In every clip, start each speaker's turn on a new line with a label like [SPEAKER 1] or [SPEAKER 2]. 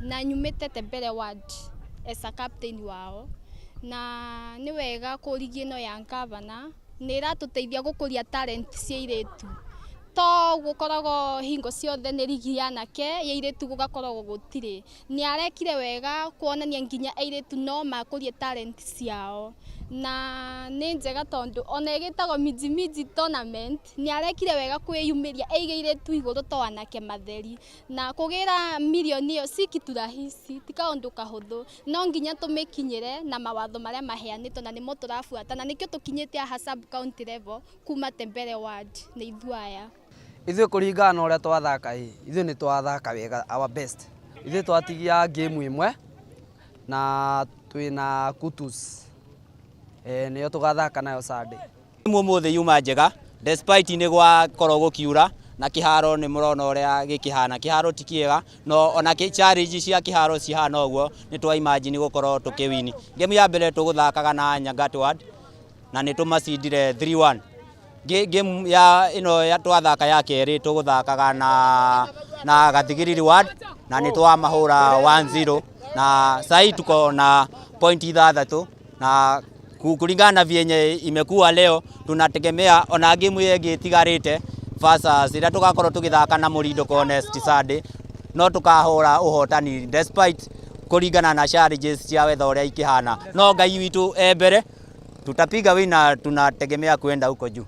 [SPEAKER 1] Na nyumĩte Tembere ward as a captain wao. Na nĩ wega kũ rigi ĩno ya ngavana nĩ ĩratũteithia gũkũria talent cia airĩtu, to gũkoragwo hingo ciothe nĩ rigi ya anake, ya airĩtu gũgakoragwo gũtirĩ. Nĩ arekire wega kuonania nginya airĩtu no makũrie talent ciao, na nĩ njega tondũ ona ĩgĩtagwo Miji Miji tournament, nĩ arekire wega kwĩyumĩria aigĩire tu igũrũ to anake matheri. Na kũgĩra mirioni ĩyo si kitu rahisi, ti kaũndũ kahũthũ, no nginya tũmĩkinyĩre na mawatho marĩa maheanĩtwo, na nĩmo tũrabuata, na nĩkĩo tũkinyĩte haha sub county level kuma Tembere ward nĩ ithuĩ aya.
[SPEAKER 2] Ithuĩ kũringana na ũrĩa twathaka ĩ, ithuĩ nĩ twathaka wega, our best. Ithuĩ twatigia game ĩmwe na twĩna Kutus, nĩyo tũgathaka nayo Sunday.
[SPEAKER 3] Ũmũthĩ yuma njega despite nĩ gwakorwo gũkiura na kĩharo nĩ mũrona ũrĩa gĩkĩhana. Kĩharo ti kĩega, no ona challenge cia kĩharo cihana ũguo, nĩ twa imagine gũkorwo tũkĩwini. Game ya mbere tũgũthakaga na Nyangat ward na nĩ tũmacindire 3-1. Game ya ĩno ya twathaka ya kerĩ tũgũthakaga na Gathigiriri ward na nĩ twamahũra 1-0, na sahi tuko na point 6, na kulingana na vyenye imekuwa leo, tunategemea ona game ĩyo ĩngĩ ĩtigarĩte versus ĩrĩa tũgakorwo tũgĩthaka na Mũrindo Next Sunday, no tũkahũra ũhotani despite kũringana na challenges cia weather ũrĩa ikĩhana, no Ngai witũ e mbere, tutapiga win na tunategemea kuenda huko juu.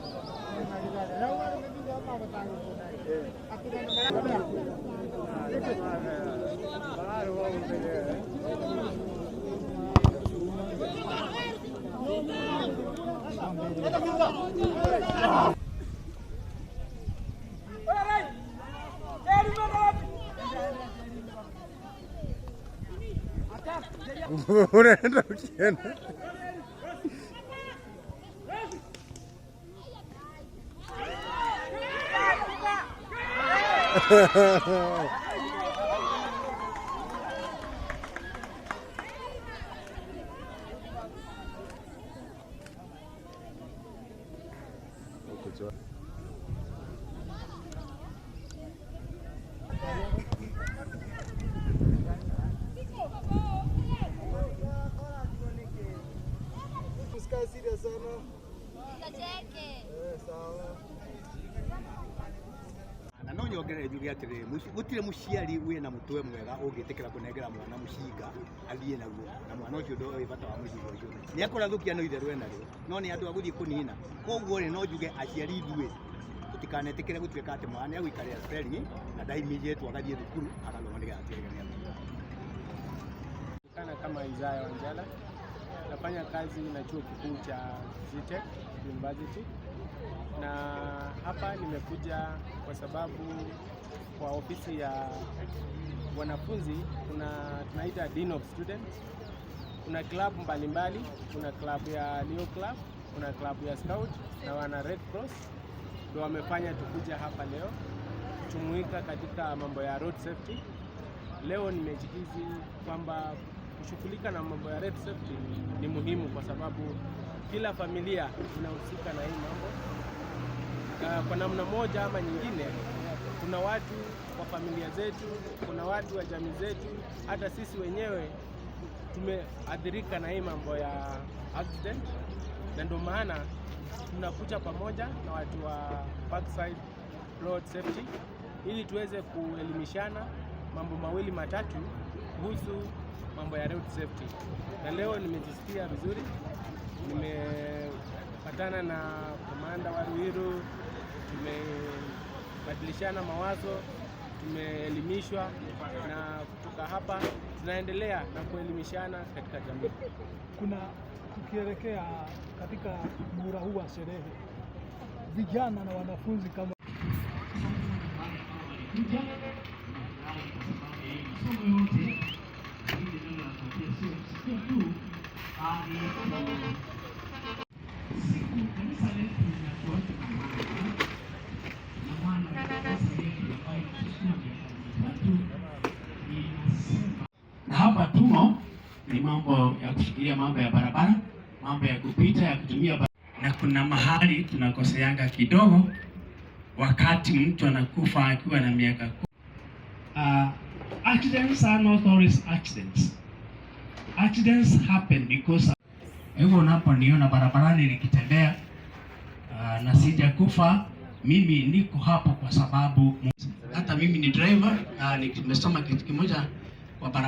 [SPEAKER 4] Unaenda ukienda.
[SPEAKER 5] Usikae serious sana. Eh, sawa.
[SPEAKER 6] Na no nyongerere njuge atĩrĩrĩ, gũtirĩ mũciari wĩna mũtwe mwega ũngĩtĩkĩra kũnengera mwana mũcinga athiĩ naguo, na mwana ũcio ndoĩ bata wa mũcinga ũcio. Nĩ akũrathũkia, no itherũ enarĩo, no nĩ andũ a gũthiĩ kũnina. Koguo rĩ, no njuge aciari ithuĩ tũtikanetĩkĩre gũtuĩka atĩ mwana nĩ agũikarĩra steering na ndaimĩrĩtwo agathiĩ thukuru agathoma nĩgetha atuĩke nĩ athiĩ.
[SPEAKER 7] Kana kama Isaya Wanjala, nafanya kazi na chuo kikuu cha Zetech University, na hapa nimekuja kwa sababu kwa ofisi ya wanafunzi kuna tunaita Dean of Students. Kuna club mbalimbali, kuna club ya Leo Club, kuna club ya Scout na wana Red Cross ndio wamefanya tukuja hapa leo kujumuika katika mambo ya road safety. Leo nimejihisi kwamba kushughulika na mambo ya road safety ni muhimu kwa sababu kila familia inahusika na hii mambo. Kwa namna moja ama nyingine, kuna watu wa familia zetu, kuna watu wa jamii zetu, hata sisi wenyewe tumeathirika na hii mambo ya accident, na ndio maana tunakuja pamoja na watu wa Parkside Road Safety ili tuweze kuelimishana mambo mawili matatu kuhusu mambo ya road safety. Na leo nimejisikia vizuri, nimepatana na kamanda wa Ruiru, tumebadilishana mawazo, tumeelimishwa, na kutoka hapa tunaendelea na kuelimishana katika jamii.
[SPEAKER 8] Kuna tukielekea katika muhula huu wa sherehe, vijana na wanafunzi kama
[SPEAKER 9] Masomo yote hili neno la sio tu bali siku kanisa letu linakuweka na maana kanisa yetu ambayo inachukua miaka 300 inasema, na hapa tumo ni mambo ya kufikiria mambo ya barabara, mambo ya kupita ya kutumia barabara. Na kuna mahali tunakoseanga kidogo, wakati mtu anakufa akiwa na miaka Accidents are not always accidents. Accidents happen because hivyo unaponiona barabarani nikitembea na sijakufa, mimi niko hapo kwa sababu hata mimi ni driver na nimesoma kitu kimoja kwa barabara.